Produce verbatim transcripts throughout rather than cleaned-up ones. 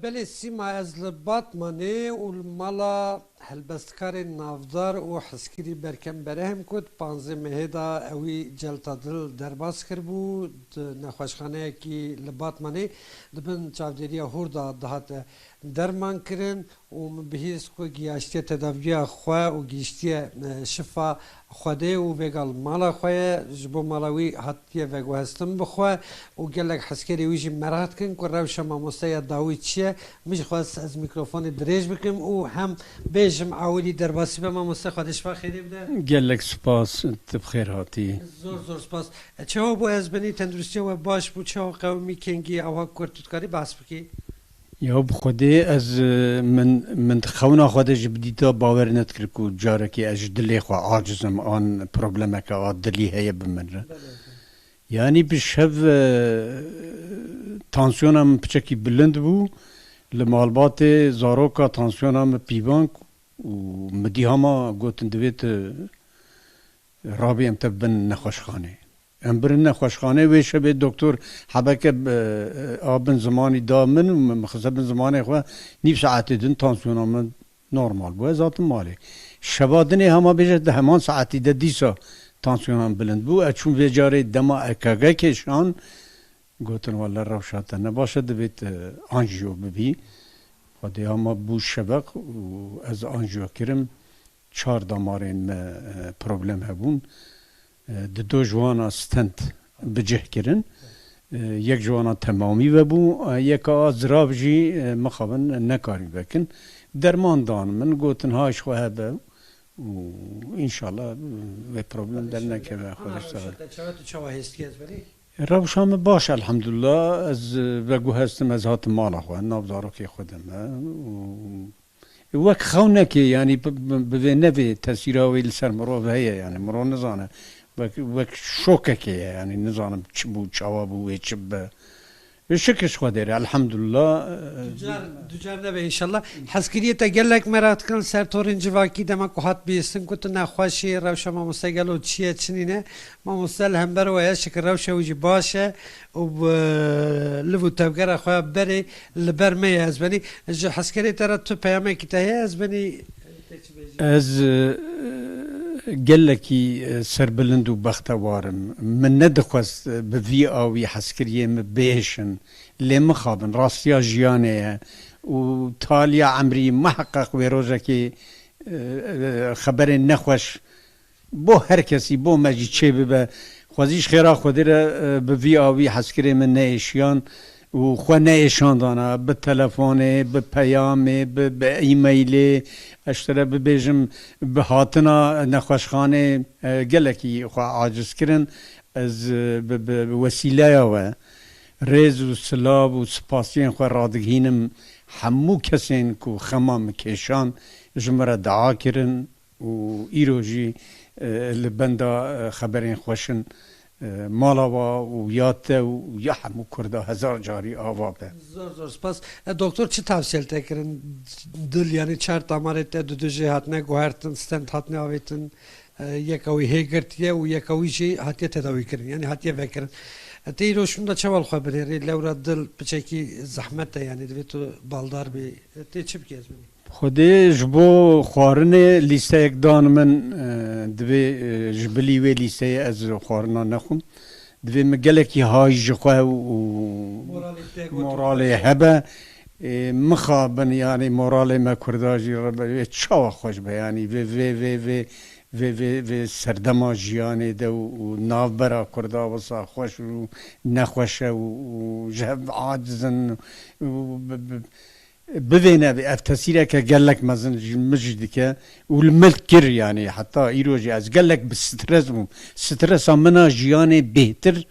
Belê Sîma, ez li Batmanê û li mala helbestkarê navdar û hizkirî Berkem Berehim ku di panzdeh mehê de ewî celta dil derbas kiribû, di nexweşxaneyekî li Batmanê di bin çavdêriya hûr de dihate derman kirin û min bihîst ku gihaştiye tedaviya xwe û gihîştiye, e, şifa Xwedê û vêga li mala xwe ye, ji bo mala wî hatiye veguhestin bi xwe û gelek hezkerê wî jî meraq dikin ku rewşa mamoste ya dawî çi ye. Min jî xwest ez mîkrofonê dirêj bikim û hem bêjim ewilî derbasî be mamoste, Xwedê şifa xêrê bide. Gelek spas, tu bi xêr hatî. Zor zor spas. E, çawa bû ez benî, tenduristiya we baş bû, çawa qewimî, kengî, ewa kurt tu dikarî behs bikî? Ya bi Xwedê ez, e, min, min di xewna xwe de jî bi dîta bawer nedikir ku carekê ez ji dilê xwe aciz im an problemeke a dilî heye bimire. Yanî bi şev, e, tansiyona min piçekî bilind bû. Li malbatê zaroka tansiyona min pîvan û min dî hema gotin divê tu rabî em te bibin nexweşxanê. Em birin nexweşxanê, wê şevê doktor hebeke, e, a bin zimanî da min û min xise bin zimanê xwe, nîv saetê din tansiyona min normal bû. Ez hatim malê. Şeva dinê hema bêje di heman saetî de dîsa tansiyona min bilind bû. Ez çûm vê carê dema E K G kêşan, gotin wele rewşa te ne baş e, divê tu anjiyo bibî. Xwedê hema bû şeveq û ez anjiyo kirim. Çar damarên me, e, problem hebûn. E, di do ji wana stent bi cih kirin. E, yek ji wana temamî vebû, e, yeka a zirav jî, e, mixabin nekarî vekin. Derman dan min, gotin ha ji xwe hebe û înşallah, e, vê problem dernekeve. Xwedê saxir. Çawa tu çawa hêst dikî ez berî? Rewşa min baş, elhamdulillah. Ez, e, veguhestim, ez hatim mala xwe, nav zarokê xwe de me û Wek xewnekê, yanî bi, bi, bi vê nevê tesîra wê li ser mirov heye, yanî mirov nizane. Wek, wek şokekê ye, yanî nizanim çi bû, çawa bû, wê çi bibe. Wê şikir ji Xwedê re, elhamdulillah. Ducar, ducar nebe înşallah. Hezkiriyê te gelek meraq dikin li ser torên civakî, dema ku hat bihîstin ku tu nexweş î, rewşa mamoste gelo çi ye, çi nîne. Mamoste li hember we ye, şikir rewşa wî jî baş e û bi liv û tevgera xwe ya berê li ber me ye. Ez benî ji hezkerê te re tu peyamekî te heye, ez benî tê çi bêjî? Ez, e, gelekî, e, serbilind û bextewar im. Min nedixwest, e, bi vî awî hezkiriyê min bihêşin. Lê mixabin, rastiya jiyanê ye û taliya emrî miheqeq wê rojekê, e, e, xeberên nexweş bo her kesî, bo me jî çêbibe. Xwezî ji xêra Xwedê re, e, bi vî awî hezkirê min neêşiyan û xwe neêşandana, bi telefonê, bi peyamê, bi, bi e-mailê, ez ji te re bibêjim, bi hatina nexweşxanê, e, gelekî xwe aciz kirin. Ez, e, bi, bi, bi wesîleya we rêz û silav û spasiyên xwe radigihînim hemû kesên ku xema min kêşan, ji min re dua kirin. Û îro jî, e, li benda, e, xeberên xweş in, e, mala wa û ya te û ya hemû Kurda hezar carî ava be. Zor zor spas. E, doktor çi tavsiye li te kirin? Dil, yanî çar damarê te dudu jê hatine guhertin, stent hatine avêtin, e, yeka wî hê girtiye û yeka wî jî hatiye tedawî kirin, yanî hatiye vekirin. E, te îro şûnda çawa li xwe binêrî? Lewra dil piçekî zehmet e, yanî divê tu baldar bî. E, tê çi bikî ez binî? Xwedê ji bo xwarinê lîsteyek dan min, e, divê, e, ji bilî wê lîsteyê ez xwarina nexwim. Divê min gelekî hay ji xwe û Moralê te got. Moralê hebe. E, mixabin, yanî moralê me Kurda jî rebe, wê çawa xweş be, yanî vê, vê, vê, vê, vê, vê, vê serdema jiyanê de û, û navbera Kurda wisa xweş û nexweş e û, û ji hev aciz in û bi, bi, Bivêne ev tesîreke gelek mezin ji min jî dike û li min kir, yanî heta îro jî ez gelek bi stres bûm. Stresa min a jiyanê bêhtir,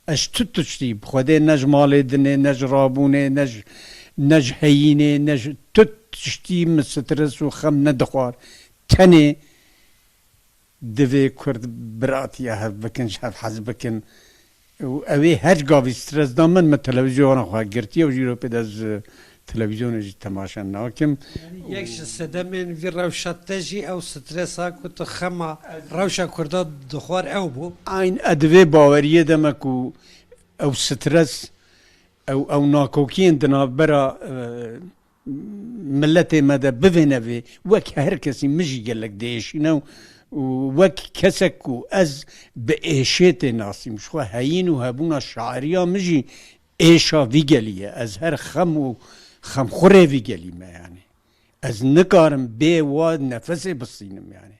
ez tu tiştî bi Xwedê, ne ji malê dinê, ne ji rabûnê, ne ji, ne ji heyînê, ne ji tu tiştî min stres û xem nedixwar. Tenê Divê Kurd biratiya hev bikin, ji hev hez bikin. Û ew ê her gavî stres da min, min televîzyona xwe girtiye û ji îro pê de ez, e, televîzyonê jî temaşe nakim. Yanî yek ji sedemên vî rewşa te jî ew stresa ku tu xema rewşa Kurda dixwar ew bû? Eyn, e, di vê baweriyê de me ku ew stres ew, ew nakokiyên di navbera, e, miletê me de bivê nevê, wek her kesî min jî gelek diêşîne û, û wek kesek ku ez bi êşê tê nasîm, ji xwe heyîn û hebûna şairiya min jî êşa vî gelî ye. Ez her xem û xemxurê vî gelî me, yanî. Ez nikarim bê wa nefesê bistînim, yanî.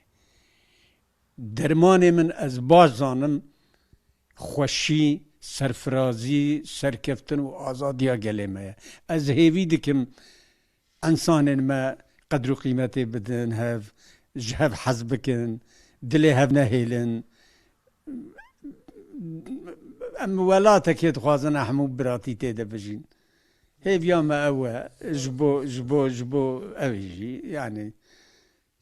Dermanê min, ez baş zanim, xweşî, serfirazî, serkeftin û azadiya gelê me ye. Ez hêvî dikim, însanên me qedr û qîmetê bidin hev, ji hev hez bikin, dilê hev nehêlin. Em welatekê dixwazin, em hemû biratî tê de bijîn. Hêviya me ew e, ji bo, ji bo, ji bo ew jî, yanî.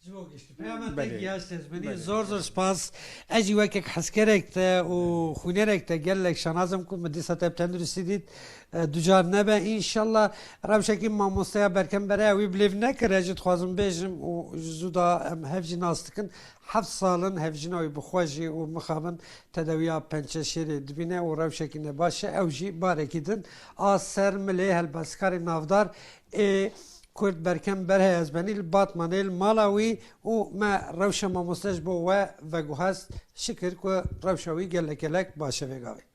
Ji bo giştî. Peyama te Belê. Giyaş Tezmenî, Belê. Zor zor spas. Ez jî wekek hezkerek te û xwînerek te gelek şanaz im ku min dîsa te bi tenduristî dît. E, ducar nebe. Înşallah rewşekî mamosteya Berkem Bere wî bilêv nekir. Ez jî dixwazim bêjim û ji zû da em hev jî nas dikin. Heft sal in hevjîna wî bi xwe jî û mixabin tedawiya pençeşêrê dibîne û rewşekî ne baş e. Ew jî barekî din a ser milê helbestkarê navdar ê Kurd Berkem Berhe Ezbenî li Batmanê li mala wî û me rewşa mamoste ji bo we veguhest. Şikir ku rewşa wî gelek gelek baş e vê gavê.